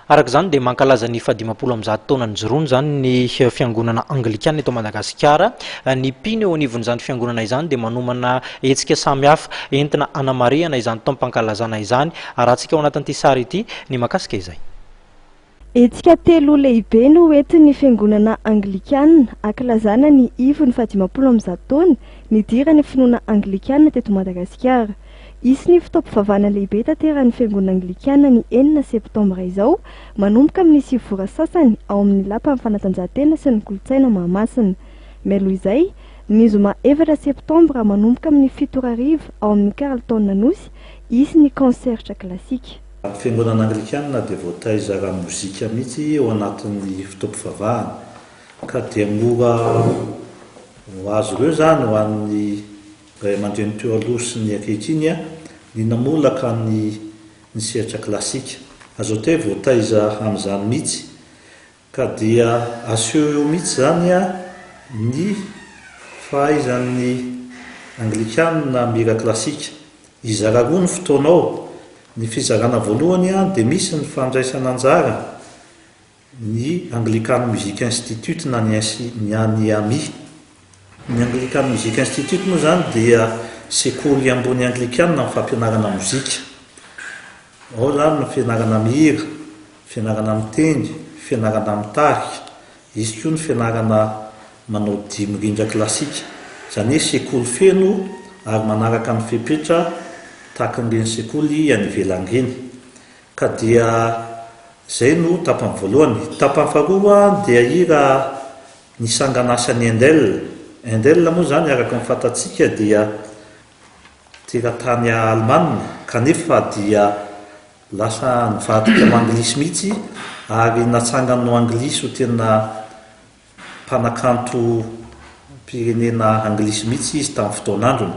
Araka izany dia mankalaza ny fahadimampolo amby 100 taona nijoroany izany ny fiangonana anglikana eto Madagasikara. Ny mpino eo anivon'izany fiangonana izany dia manomana hetsika samihafa entina hanamarihana izany taom-pankalazana izany. Arahantsika ao anatin'ity sary ity ny mahakasika izay. Hetsika telo lehibe no hoentin'ny fiangonana anglikana ankalazana ny ivon'ny faha-150 taona nidiran'ny finoana anglikana teto Madagasikara. Hisy ny fotoam-pivavahana lehibe tanterahin'ny Fiangonana Anglikana ny enina septambra izao, manomboka amin'ny 9 ora sasany ao amin'ny Lapan'ny Fanatanjahantena sy ny Kolontsaina Mahamasina. Mialoha izay, ny zoma efatra septambra manomboka amin'ny 7 ora hariva ao amin'ny Carlton Anosy, hisy ny kaonseritra klasika. Ny Fiangonana Anglikana dia voataiza ara-mozika mihitsy ao anatin'ny fotoam-pivavahana, ka dia mora ho azy ireo izany ho an'ny Ray aman-dreny teo aloha sy ny ankehitriny ny namolaka ny ny sehatra klasika. Azo atao hoe voataiza amin'izany mihitsy. Ka dia aseho eo mihitsy izany ny fahaizan'ny Anglikanina mihira klasika. Hizara roa ny fotoana ao. Ny fizarana voalohany dia misy ny fandraisana anjara Ny Anglican Music Institute na ny ny any ami. Ny Anglican Music Institute moa izany dia sekoly ambony anglikana amin'ny fampianarana mozika. Ao izany ny fianarana mihira, fianarana mitendry, fianarana mitarika, hisy koa ny fianarana manao dihy mirindra klasika. Izany hoe sekoly feno ary manaraka ny fepetra takin'ireny sekoly any ivelany ireny. Ka dia izay no tapany voalohany. Tapany faharoa dia hira ny sangan'asan'i Handel. Handel moa izany araka ny fantatsika dia teratany alemana kanefa dia lasa nivadika ho anglisy mihitsy ary natsangany ho anglisy ho tena Mpanakanto mpirenena anglisy mihitsy izy tamin'ny fotoan'androny.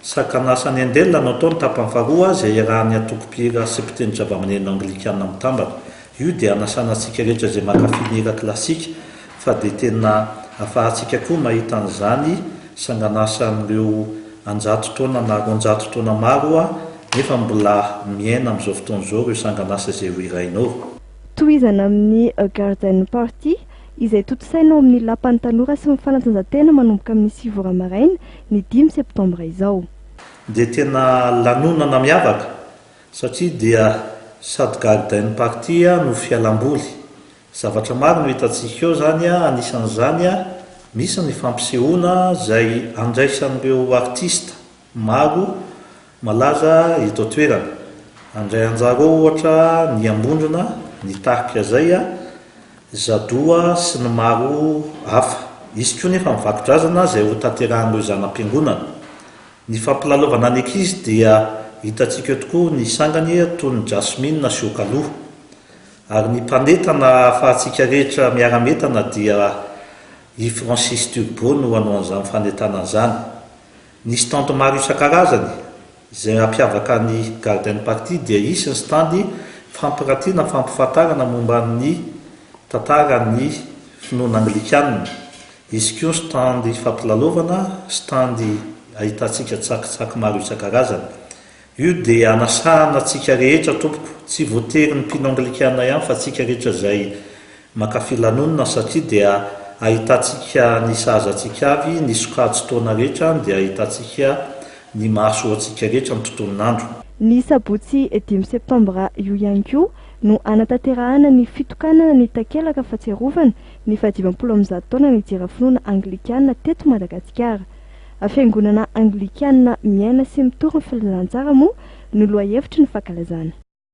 Sakanasan'i Handel no atao ny tapany faharoa izay iarahan'ny antoko mpihira sy mpitendry zavamaneno anglikana mitambatra. Io dia anasana antsika rehetra izay mankafy ny hira klasika fa dia tena afahantsika koa mahita an'izany sanganasan'ireo an-jato taona na 200 taona maro nefa mbola miaina amin'izao fotoana izao ireo sanganasa izay hohirainao. Tohizana amin'ny A Garden Party izay tontosaina ao amin'ny Lapan'ny Tanora sy ny Fanatanjahantena manomboka amin'ny 9 ora maraina ny dimy septambra izao. Dia tena lanonana miavaka satria dia sady garden party no fialamboly. Zavatra maro no hitantsika eo izany, anisan'izany misy ny fampisehoana izay andraisan'ireo artista maro malaza eto an-toerana. Handray anjara ao ohatra ny Ambondrona, ny tarika Zay, Zadoha sy ny maro hafa. Hisy koa nefa ny vako-drazana izay hotanterahin'ireo zana-piangonana. Ny fampilalaovana ny ankizy dia hitantsika eo tokoa ny sangany toy ny Jasmine sy Okalo. Ary ny mpanentana ahafahantsika rehetra miara-mientana dia i Francis Turbo no hanao an'izany fanentanana izany. Ny stand maro isan-karazany izay hampiavaka ny Garden Party dia hisy ny stand fampiratiana fampifantarana momba ny tantaran'ny finoana anglikana, hisy koa ny stand fampilalaovana, stand ahitantsika tsakitsaky maro isan-karazany. Io dia anasahana antsika rehetra tompoko, tsy voatery ny mpino anglikana ihany fa antsika rehetra izay mankafy lanonana satria dia ahitantsika ny sahaza antsika avy, ny sokajy taona rehetra dia ahitantsika ny mahasoa antsika rehetra ny tontolon'andro. Ny sabotsy dimy septambra io ihany koa no hanatanterahana ny fitokanana ny takelaka fahatsiarovana ny faha-150 taona nijery finoana anglikana teto Madagasikara. Fiangonana Anglikana miaina sy mitory ny filazantsara moa no lohahevitry ny fankalazana.